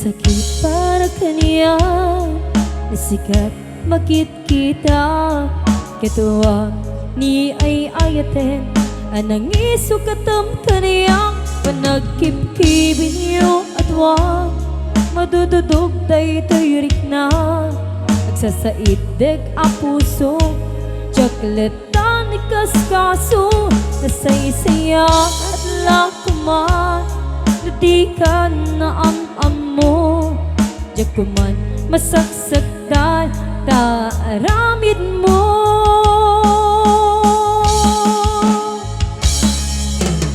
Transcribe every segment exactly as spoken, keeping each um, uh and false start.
Sakit para kaniak, nasikat makitkita, ket awan ni ay-ayaten a nangisukatem kaniak. Panagkibkibinyo a dua, madududog daytoy rikna, agsasaiddek a puso, diak ket ta nikaskaso, nasaysayaat la koma no dikan naam-ammo, diak koman masaksaktan ta aramidmo.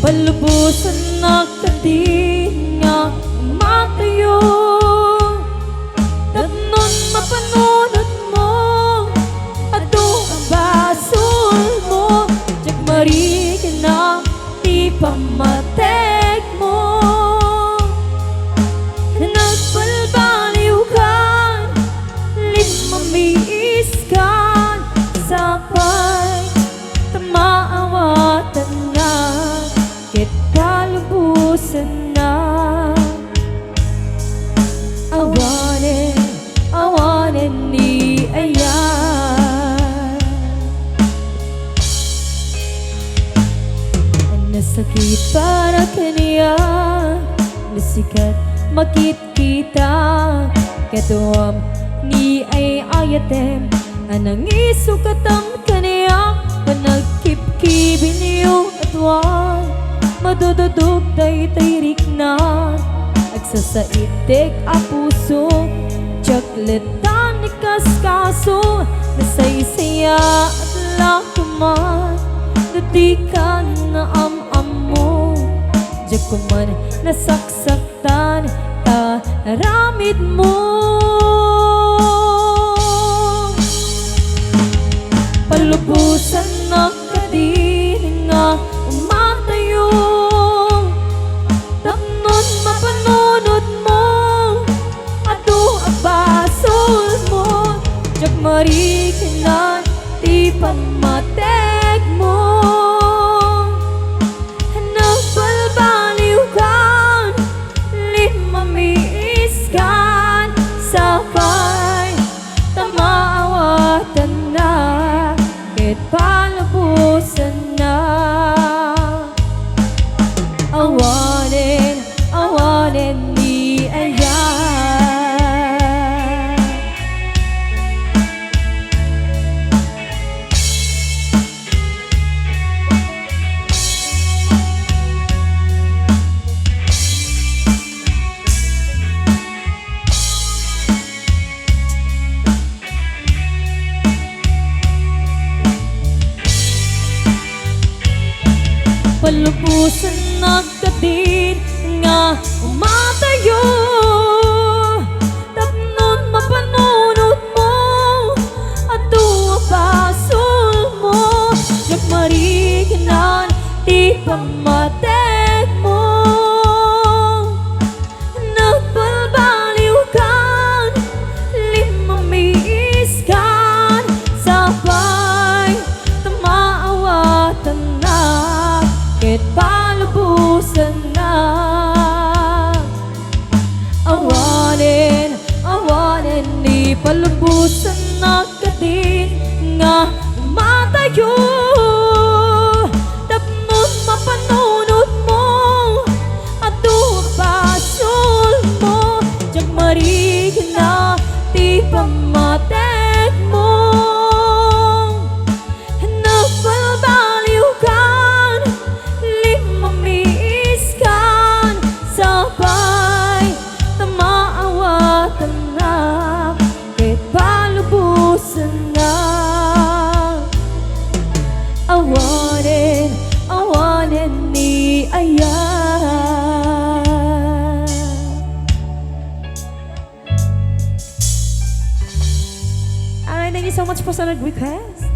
Palubosannak kadin nga umatayo, tapnon mapanunotmo, adu a basolmo, diak marikna ti pammategmo. Nagbalbaliwkan, limmamiiskan, sapay ta maawatannak ket palubosannak. Awanen, awanen ni ayat. Nasakit para kaniak, nasikat makitkita, ket awan ni ay-ayatem a nangisukatem kaniak. Panagkibkibinyo a dua, madududog daytoy rikna, agsasaiddek a puso, diak ket ta nikaskaso, nasaysayaat la koma no dikan naam-ammo, diak koman nasaksaktan ta aramidmo. Palubosannak kadin nga umatayo, tapnon mapanunotmo, adu a basolmo, diak marikna ti pammategmo. Nagbalbaliwkan, limmamiiskan, sapay ta maawatannak ket palubosannak. Awanen, awanen ni ayat. Palubosannak kadin nga umatayo, tapnon mapanunotmo, adu a basolmo, diak mariknan ti pammategmo. Nagbalbaliwkan, limmamiiskan, sapay ta maawatannak ket palubosannak. Awanen, awanen ni palubosannak kadin nga umatayo, tapnon mapanunotmo, adu a basolmo, diak marikna ti pammategmo. Nagbalbaliwkan, limmamiiskan, sapay ta maawatannak ket palubosannak. Awanen, awanen ni ayat. Alright, thank you so much po sa nag-request.